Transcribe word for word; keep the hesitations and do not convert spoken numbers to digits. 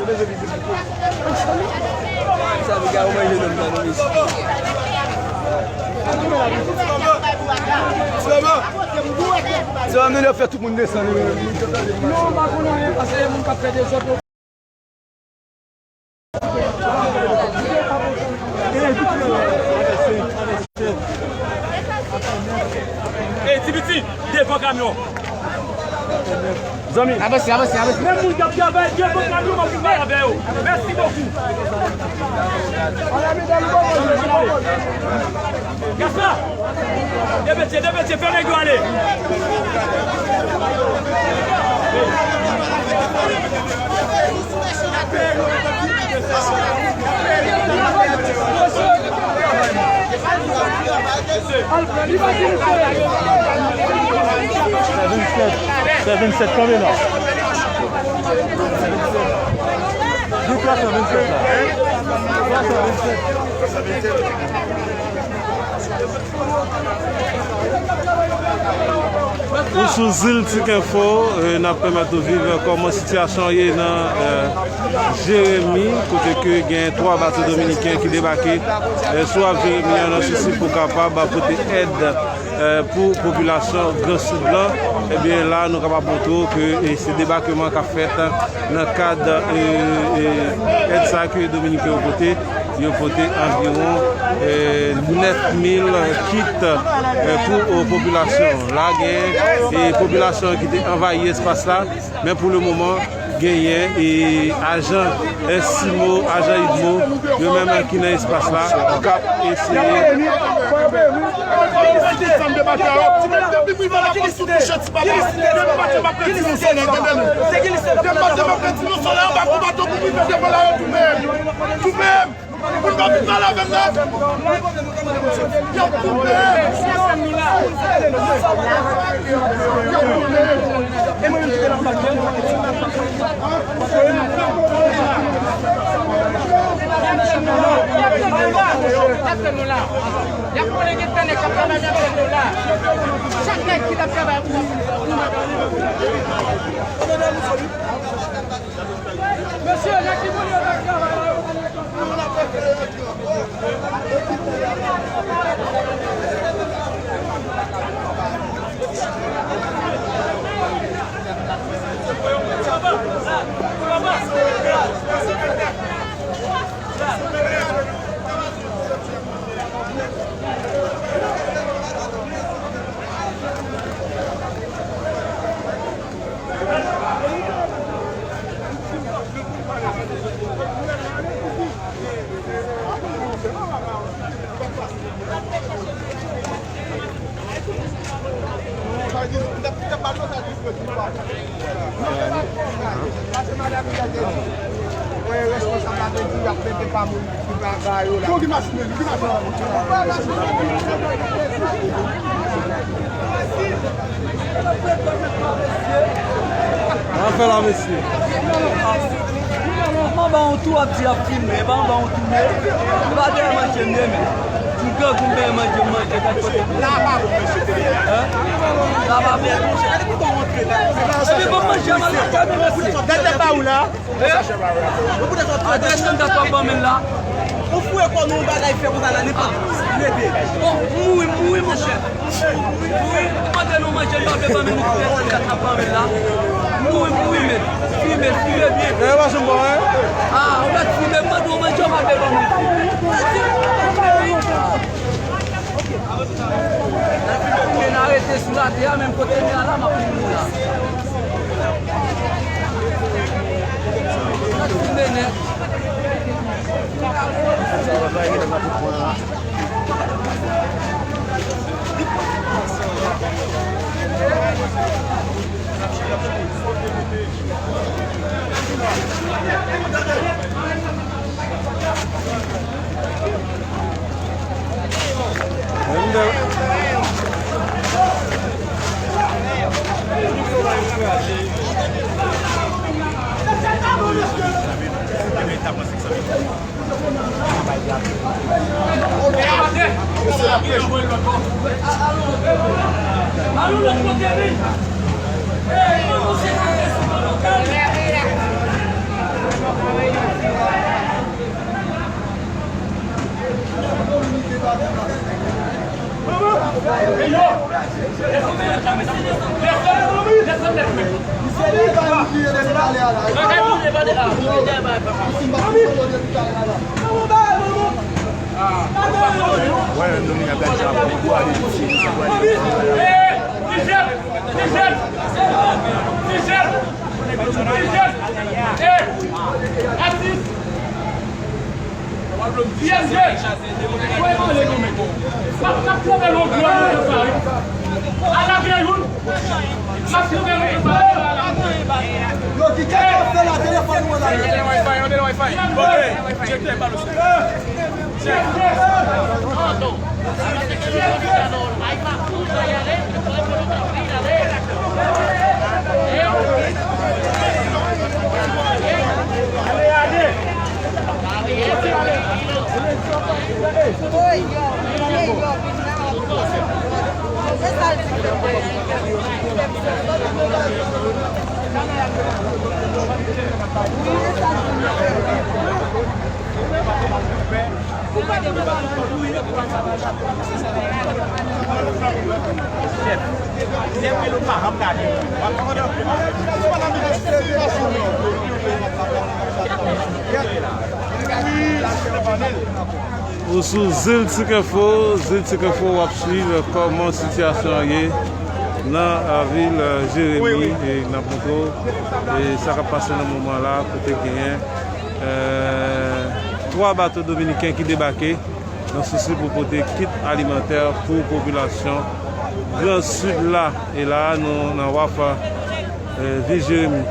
Se la nou fè tout moun desann. Non, pa konnen anyen, paske moun k ap fè dezòd. Ey, ti piti, devan kamyon. Zanmi. Avanse, avanse, avanse. Menm moun k ap travay devan kamyon, m ap pale avè yo. Mèsi bokou. Gaspard! Depetye, depetye, fè nèg yo ale! Seven seven, seven seven, kanpe la. Di plas seven seven la. Plas seven seven. Ou sou Ziltik Enfo, eh, n ap pèmèt ou viv kòman sitiyasyon ye nan, eh, Jeremi, kote ke gen twa bato dominiken ki debake, eh, sou Ap Jeremi an nan sousi pou kapab pote èd, eh, pou popilasyon Gran Sid lan. Ebyen, la, nou kapab montre w ke, eh, se debakman k ap fèt nan kad, eh, eh, èd sa ke dominiken yo pote. Yo pote anviwon, eh, nèf mil kit, eh, pou, eh, popilasyon. La gen, eh, popilasyon ki te anvayi espas la, men pou le moman, genyen, eh, ajan, eh, simo, ajan idmo, yo menm ki nan espas la, k ap eseye. Moun pa vin pale avè m non. Y ap toupe. Y ap toupe. Y ap konnen gen tannè k ap travay nan tèt nou la. Chak nèg ki t ap travay pou Mesye, nèg ki mouri yo t ap travay la. An fè la, mesye. Mwen ba yon tou ap di ap filme, ba yon ba yon tou men. Mwen pa te manje m ye men. Ti grangou m benyen manje m manje, gad kote m ye. La pa bon, mesye, tele. Hein? La pa bon. Epi bon manje m al lakay mwen, mesye. Gad tèt pa ou la. Adres nan dat w ap ban men la. Ou foure kò nan yon bagay fè konsa la, li pa rete. Bon, m mouri, m mouri, monchè. M mouri, m mouri. Ou mande nou manje, nou ap ban men nou foure kò nan dat w ap ban men la. M mouri, m mouri, men. Fimen, fimen byen. Nan yon machin bon, hein? Ah, ou mèt fimen, m mande w manje, ou pa vle ban men. Fimen, n a rete sou latè a, menm kote n ye a la, m ap mouri la. Ou sou Ziltik Enfo, Ziltik Enfo w ap swiv kòman sitiyasyon an ye nan, euh, vil, euh, Jeremi e nan Pwento, e sa k ap pase nan moman la, kote genyen, euh, twa bato dominiken ki debake nan sousi pou pote kit alimantè pou popilasyon Gran Sid la. E la, nou nan Wafa, euh, vil Jeremi.